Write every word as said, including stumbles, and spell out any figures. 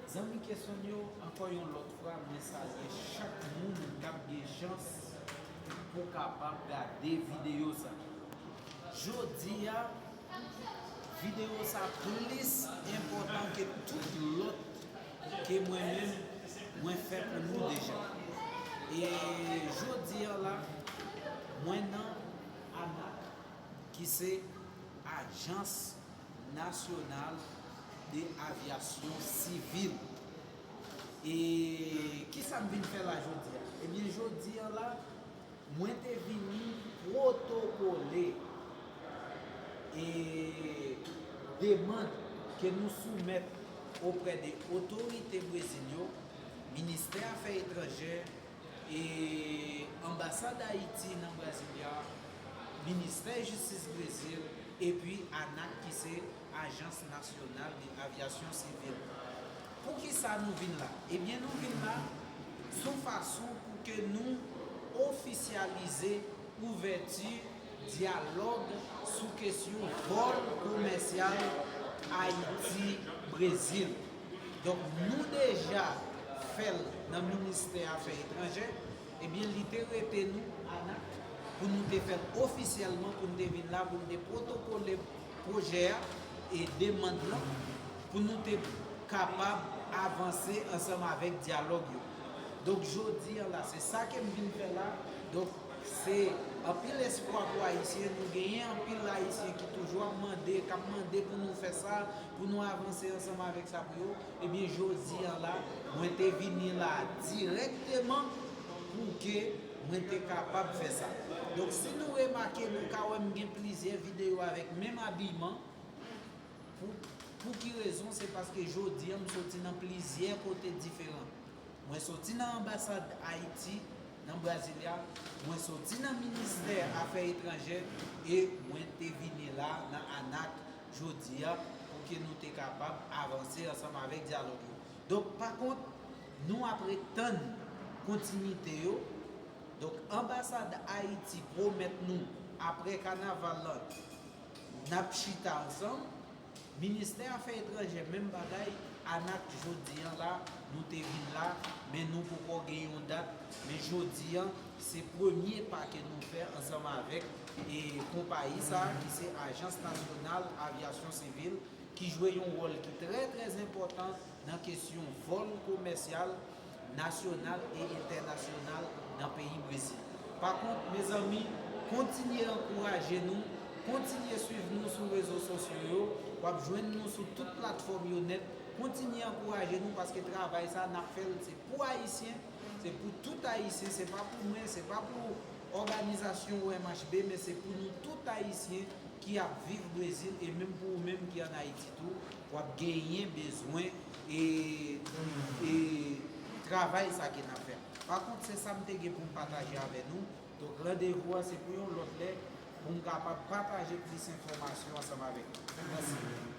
Zanmi Kesonyo, ankò yon lòt fwa, mwen salye chak moun k ap gen chans pou kapab gade videyo sa. Jodi a, videyo sa plis enpòtan ke tout lòt ke mwen menm, mwen fè pou nou deja. E jodi a la, mwen nan ANAC, ki se Ajans Nasyonal de Avyasyon Sivil. E kisa m vin fè la jodi a? Ebyen, jodi a la, mwen te vini pwotokole e demann ke nou soumèt oprè de otorite Brezil yo, Ministè Afè Etranjè, e Anbasad Ayiti nan Brasilia, Ministè Jistis Brezil, epi ANAC ki se Ajans Nasyonal de Avyasyon Sivil. Poukisa nou vin la? Ebyen, nou vin la sou fason pou ke nou ofisyalize ouvèti dyalòg sou kesyon vòl komèsyal Ayiti-Brezil. Donk, nou deja fè l nan Ministè Afè Etranjè. Ebyen, li te rete nou, ANAC, pou nou te fè l ofisyèlman, pou nou te vin la, pou nou te pwotokole pwojè a e demann lan, pou nou te kapab avanse ansanm avèk dyalòg yo. Donk, jodi a la, se sa ke m vin fè la. Donk, se anpil espwa pou Ayisyen. Nou genyen anpil Ayisyen ki toujou ap mande, k ap mande pou nou fè sa, pou nou avanse ansanm avèk sa pou yo. Ebyen, jodi a la, mwen te vini la dirèkteman pou ke mwen te kapab fè sa. Donk, si nou remake, nou ka wè m gen plizyè videyo avèk menm abiman. Pou, pou ki rezon? Se paske jodi a, m soti nan plizyè kote diferan. Mwen soti nan Anbasad Ayiti nan Brasilia, mwen soti nan Ministè Afè Etranjè e mwen te vini la nan ANAC jodi a pou ke nou te kapab avanse ansanm avèk dyalòg yo. Donk, pa kont, nou ap ret tann kontinite yo. Donk, Anbasad Ayiti pwomèt nou, apre kanaval lan, n ap chita ansanm. Ministè Afè Etranjè, menm bagay. ANAC, jodi a la, nou te vin la, men nou poko gen yon dat. Men jodi a, se premye pa ke nou fè ansanm avèk, e, konpayi sa a, ki se Ajans Nasyonal Avyasyon Sivil, ki jwe yon wòl ki trè, trè enpòtan nan kesyon vòl komèsyal nasyonal e entènasyonal nan peyi Brezil. Pa kont, mezanmi, kontinye ankouraje nou, kontinye swiv nou sou rezo sosyo yo, w ap jwenn nou sou tout platfòm yo nèt. Kontinye ankouraje nou, paske travay sa a n ap fè l, se pou Ayisyen, se pou tout Ayisyen, se pa pou mwen, se pa pou òganizasyon O M H B, men se pou nou tout Ayisyen ki ap viv Brezil e menm pou ou menm ki ann Ayiti tou, w ap genyen bezwen e, e travay sa ke n ap fè. Pa kont, se sa m te gen pou m pataje avè nou. Donk, randevou an se pou yon lòt lè, pou m kapab pataje plis enfòmasyon ansanm avèk nou. Mèsi.